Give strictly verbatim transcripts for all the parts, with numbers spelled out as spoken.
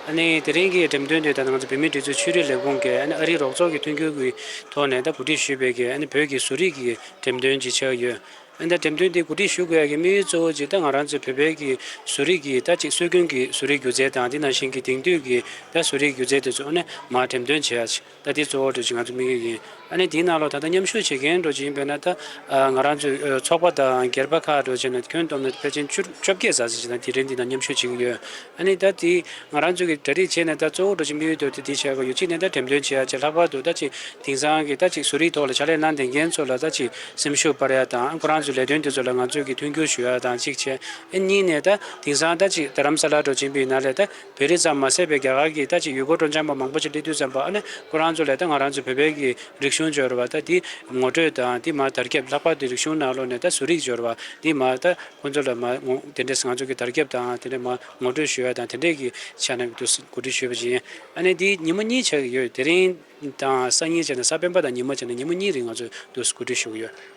ཨ་ནི་དེ་རིང་གི་འགྲེམས་སྟོན་དེ་ད་ང་ཚོ་བོད་མིའི་སྒྲིག་འཛུགས་ཆོས་རིག་ལས་ཁུངས་ཀྱིས་ཨ་ནི་ཨ་རིའི་རོགས་ཚོགས་ཀྱི་མཐུན་འགྱུར་གྱི་ཐོག་ནས་ད་གོ་སྒྲིག་ཞུས་པའི་གི་ཨ་ནི་བོད་ཀྱི་བཟོ་རིག་གི་འགྲེམས་སྟོན་ཅིག་ཆགས་ཡོད། ཨ་ནི་ད་འགྲེམས་སྟོན་དེ་གོ་སྒྲིག་ཞུ་དགོས་ཡ་གི་དམིགས་ཡུལ་གཙོ་བོ་ཅིག་ད་ང་རང་ཚོའི་བོད་པའི་གི་བཟོ་རིག་གི་ད་ཅིག་སྲོལ་རྒྱུན་གྱི་བཟོ་རིག་སྒྱུ་རྩལ་དང་དེ་ནང་བཞིན་གྱི་དེང་དུས་ཀྱི་ད་བཟོ་རིག་སྒྱུ་རྩལ་དེ་ཚོ་ཨ་ནི་མར་འགྲེམས་སྟོན་བྱེད་ཡ་ཅིག་ད་དེ་གཙོ་བོ་འདྲ་ཅིག་ང་ཚོ་དམིགས་ཡུལ་ཡིན། ཨ་ནི་དེའི་ནང་ལོགས་ད་ལྟ་མཉམ་ཞུགས་བྱེད་མཁན་འདྲ་ཅིག་ཡིན་པས་ན་ད་ཨ་ང་རང་ཚོའི་ཨ་ཚོགས་པ་དང་སྒེར་པ་ཁག་འདྲ་བྱས་ན་ཁྱོན་བསྡོམས་ན་ཕལ་ཆེར་བཅུ་བཅོ་བརྒྱད་ཙམ་ཞིག་ད་དེ་རིང་འདི་ནང་མཉམ་ཞུགས་བྱེད་ཀྱི་ཡོད། ཨ་ནི་ད་དེ་ང་རང་ཚོ་གི་གྲ་སྒྲིག་བྱས་ནས་ད་གཙོ་བོ་འདྲ་ཅིག་དམིགས་ཡུལ་དུ་དེ་དེ་བྱས་པ་ཡོད། གཅིག་ནས་ད་འགྲེམས་སྟོན་བྱེད་ཡ་བྱས། ལྷག་པར་དུ་ད་ཅིག་དེང་སང་གི་ད་ཅིག་བཟོ་རིག་ཐོག་ལ་ཕྱག་ལས་གནང་བསྡད་མཁན་ཚོ་ལ་ད་ཅིག་སེམས་ཤུགས་སྤར་ཡ་དང་ཁོ་རང་ཚོའི་ལས་དོན་དེ་ཚོ་ལ་ང་ཚོས་ཀྱི་མཐུན་འགྱུར་ཞུ་ཡ་དང་གཅིག་བྱས། ཨ་གཉིས་ནས་ད་དེང་སང་ད་ཅིག་རྡ་རམ་ས་ལ་འདྲ་ཅིག་ཡིན་པ་ཡིན་ན་ལས་ད་བོད་རིགས་ཙམ་མ་ཟད་པའི་རྒྱ་གར་གྱི་ད་ཅིག་ཡུལ་སྐོར་སྤྲོ་འཆམ་པ་མང་པོ་ཅིག་སླེབས་དུས་ཙམ་པ་ཨ་ནི་ཁོ་རང་ཚོ་ལ་ད་ང་རང་ཚོ་བོད་པའི་གི་རིག་གཞུང་སྦྱོར་བ་ད་དེ་ངོ་སྤྲོད་དང་དེ་མར་དར་ཁྱབ། ལྷག་པར་དུ་རིག་གཞུང་ནང་ལོགས་ནས་ད་བཟོ་རིག་སྦྱོར་བ་དེ་མར་ད་ཁོ་ཚོ་ལ་མར་ངོ་དེ་འདྲས་ང་ཚོ་གི་དར་ཁྱབ་དང་དེ་འདྲས་མར་ངོ་སྤྲོད་ཞུ་ཡ་དང་དེ་འདྲས་ཀྱི་ཆ་ནས་དུ་གོ་སྒྲིག་ཞུས་པ་ཅིག་ཡིན། ཨ་ནི་དེ་ཉིན་མོ་གཉིས་ཆགས་ཀྱི་ཡོད། དེ་རིང་དང་སང་ཉིན་བྱས་ན་གཟའ་སྤེན་པ་དང་ཉི་མ་བྱས་ན་ཉིན་མོ་གཉིས་རིང་ང་ཚོས་དུ་གོ་སྒྲིག་ཞུ་གི་ཡོད།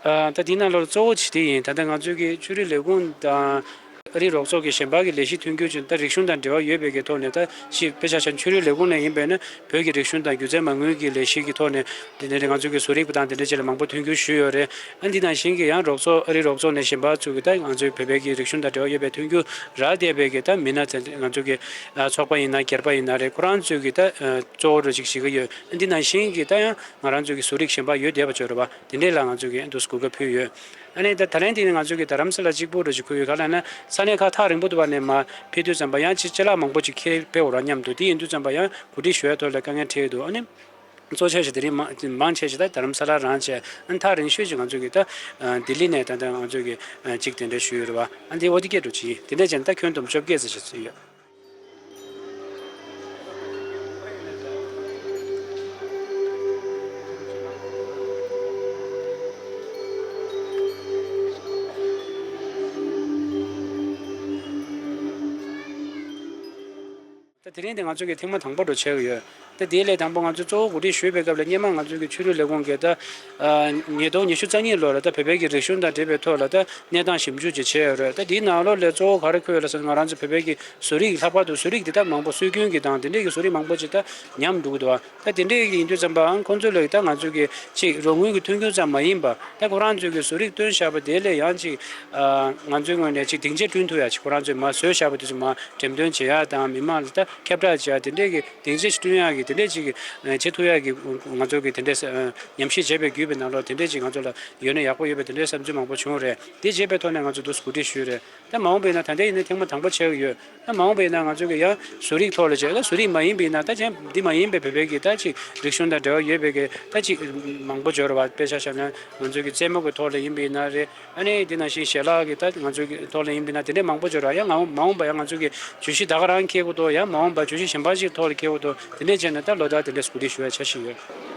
ཨ། ད་དེའི་ནང་ལོགས་གཙོ་བོ་ཆེ་དེ་ཡིན། ད་ལྟ་ང་ཚོའི་གི་ཆོས་རིག་ལས་ཁུངས་དང་ཨ་རིའི་རོགས་ཚོགས་ཀྱི་གཞན་པ་གི་ལས་གཞི་མཐུན་འགྱུར་བྱུང་། ད་རིག་གཞུང་དང་འབྲེལ་བ་ཡོད་པའི་གི་ཐོག་ནས་ད་ཅིག་དཔེ་ཆ་བཞག་ན་ཆོས་རིག་ལས་ཁུངས་ནས་ཡིན་པས་ན་བོད་ཀྱི་རིག་གཞུང་དང་སྒྱུ་རྩལ་མ་དངུལ་གྱི་ལས་གཞི་གི་ཐོག་ནས་དེ་ནས་ང་ཚོའི་གི་བཟོ་རིག་པ་དང་དེ་འདྲ་ཅིག་ལ་མང་པོ་མཐུན་འགྱུར་ཞུས་ཡོད་རེད། ཨ་འདི་ནང་བཞིན་གྱི་ཡང་རོགས་ཚོགས་ཨ་རིའི་རོགས་ཚོགས་ནས་གཞན་པ་ཚོས་གི་ད་ང་ཚོའི་བོད་པའི་གི་རིག་གཞུང་དང་འབྲེལ་བ་ཡོད་པའི་མཐུན་འགྱུར་རག་བསྡད་པའི་གི་ད་མི་སྣ་དེ་ང་ཚོའི་གི་ཚོགས་པ་ཡིན་ན་སྒེར་པ་ཡིན་ན་རེད། ཁོ་རང་ཚོས་གི་ད་གཙོ་བོ་འདྲ་ཅིག་བྱེད་ཀྱི་ཡོད། ཨ་འདི་ནང་བཞིན་གྱི་ད་ཡང་ང་རང་ཚོའི་གི་བཟོ་རིག་གཞན་པ་ཡོད་བསྡད་པ་བྱས་རེད་པ། དེ་འདྲས་ལ་ང་ཚོས་ཀྱི་འདུག་གོ་སྐབས་ཕུལ་ཡོད། ཨ་ནི་ད་ད་ལན་དེ་ནི་ང་ཚོས་ཀྱི་རྡ་རམ་ས་ལ་གཅིག་པུ་འདྲ་ཅིག་ཁུལ་ཡོད། ག་ལ་ན་ས་གནས་ཁག་ཐག་རིང་པོ་འདུག་པ་ནས་མར་ཕེབས་དུས་ཙམ་པ་ཡང་ཅིག་ཅ་ལག་མང་པོ་ཅིག་འཁྱེར་ཕེབས་འོ་ར་མཉམ་དུ། དེ་ཡིན་དུས་ཙམ་པ་ཡང་གོ་སྒྲིག་ཞུ་ཡ་ཐོག་ལ་དཀའ་ངལ་འཕྲད་འདུག་ཨ་ནི་གཙོ་ཆེ་ཞིག་དེ་རིང་མང་མང་ཆེ་ཞིག་ད་རྡ་རམ་ས་ལ་རང་བྱས། ཨ་ནི་ཐག་རིང་ཤོས་ཅིག་ང་ཚོས་ཀྱི་ད་ལྡི་ལི་ནས་ད་ལྟ་ང་ཚོས་ཀྱི་ཅིག་དེ་འདྲ་ཞུས་ཡོད་རེད་པ། ཨ་འདི་ཨོ་ཏི་སྐད་འདྲ་ཅིག་ཡིན། དེ་འདྲ་བྱས་ན་ད་ཁྱོན་བསྡོམས་བཅོ་བརྒྱད་ཙམ་ཞིག་ཡོད། ད་དེ་རིང་འདི་ང་ཚོ་གི་ཐེངས་མ་དང་པོ་འདྲ་ཆགས་ཀྱི་ཡོད། ད་དེའི་ལས་དང་པོ་ང་ཚོ་གཙོ་བོ་གོ་སྒྲིག་ཞུས་པའི་སྐབས་ལ་སྔོན་མ་ང་ཚོ་གི་ཆོས་རིག་ལས་ཁུངས་ཀྱིས་ད་ཉིས་སྟོང་ཉི་ཤུ་རྩ་གཉིས་ལོ་ལ་ད་བོད་པའི་གི་རིག་གཞུང་དང་འབྲེལ་བའི་ཐོག་ལ་ད་གནས་སྟངས་ཞིབ་འཇུག་ཅིག་བྱས་ཡོད་རེད། ད་དེའི་ནང་ལོགས་ལ་གཙོ་བོ་ག་རེ་འཁོད་ཡོད་ལབ་ཟེར་ན་ང་རང་ཚོ་བོད་པའི་གི་བཟོ་རིག་ལྷག་པར་དུ་བཟོ་རིག་འདི་དག་མང་པོ་སྲོལ་རྒྱུན་གྱི་དང་དེ་འདྲའི་གི་བཟོ་རིག་མང་པོ་ཅིག་ད་ཉམས་འགྲོ་གི་འདུག་ད་དེ་འདྲའི་གི་ཡིན་དུས་ཙམ་པའང་ཁོང་ཚོ་ལ་ད་ང་ཚོ་གི་ཅིག་རོགས་དངུལ་གྱི་མཐུན་འགྱུར་ཙམ་མ་ཡིན་པ། ད་ཁོ་རང་ཚོའི་གི་བཟོ་རིག་བཏོན་བཞག་པ་དེ་ལས་ཡང་ཅིག་ང་ཚོའི་ངོས་ནས་ཅིག་སྡིངས་ཆ་བསྐྲུན་ཐུབ་ཡ་ཅིག་ཁོ་རང་ཚོས་མར་བཟོས་བཞག་པ་དེ་ཚོ་མར་འགྲེམས་སྟོན་བྱེད་ཡ་དང་མི་མང་ལ་ད་ཁྱབ་བསྒྲགས་བྱེད་ཡ་དེ་འདྲའི་གི་སྡིངས་ཆ་ཞིག་བསྐྲུན་ཡ་གི་དེ་འདྲའི་ཅིག་བྱེད་ཐུབ་ཡ་གི་ང་ཚོ་གི་དེ་འདྲའི་ཉམས་ཞིབ་བྱས་པའི་བརྒྱུད་པའི་ནང་ལོགས་དེ་འདྲའི་ཅིག་ང་ཚོ་ལ་ཡོད་ན་ཡག་པོ་ཡོད་པའི་དེ་འདྲའི་བསམ་ཚུལ་མང་པོ་བྱུང་རེད། དེ་བྱས་པའི་ཐོག་ནས་ང་ཚོ་འདུག་གོ་སྒྲིག་ཞུས་རེད། ད་མ་འོངས་པ་ཡིན་ན་ད་ལྟ་ཡིན་ན་ཐེངས་མ་དང་པོ་ཆགས་ཀྱི་ཡོད། ད་མ་འོངས་པ་ཡིན་ན་ང་ཚོ་གི་ཡང་བཟོ་རིག་ཐོག་ལ་བྱས། ད་བཟོ་རིག་མ་ཡིན་པ་ཡིན་ན་ད་ཅང་འདི་མ་ཡིན་པའི་བོད་པའི་གི་ད་ཅིག་རིག་གཞུང་དང་འབྲེལ་བ་ཡོད་པའི་གི་ད་ཅིག་མང་པོ་འབྱོར་བ། དཔེ་ཆ་བཞག་ན་ང་ཚོ་གི་རྩེད་མོ་གི་ཐོག་ལ་ཡིན་པ་ཡིན་ན་རེད། ཨ་ནི་འདི་ནང་བཞིན་ཞལ་ལག་གི་ད་ང་ཚོ་གི་ཐོག་ལ་ཡིན་པ་ཡིན་ན་དེ་འདྲའི་མང་པོ་འབྱོར་བ། ཡང་མ་འོངས་པ་ཡང་ང་ཚོ་གི་བརྗོད་གཞི་ད་ག་རང་འཁྱེར་དགོས་འདུག་ཡང་མ་འོངས་པ་བརྗོད་གཞི་གཞན་པ་ཞིག་ཐོག་ལ་འཁྱེར་དགོས་འདུག་དེ་འདྲས་བྱས་ན་ད་ལོ་ལྟར་དེ་འདྲས་གོ་སྒྲིག་ཞུ་བའི་འཆར་གཞི་ཡོད།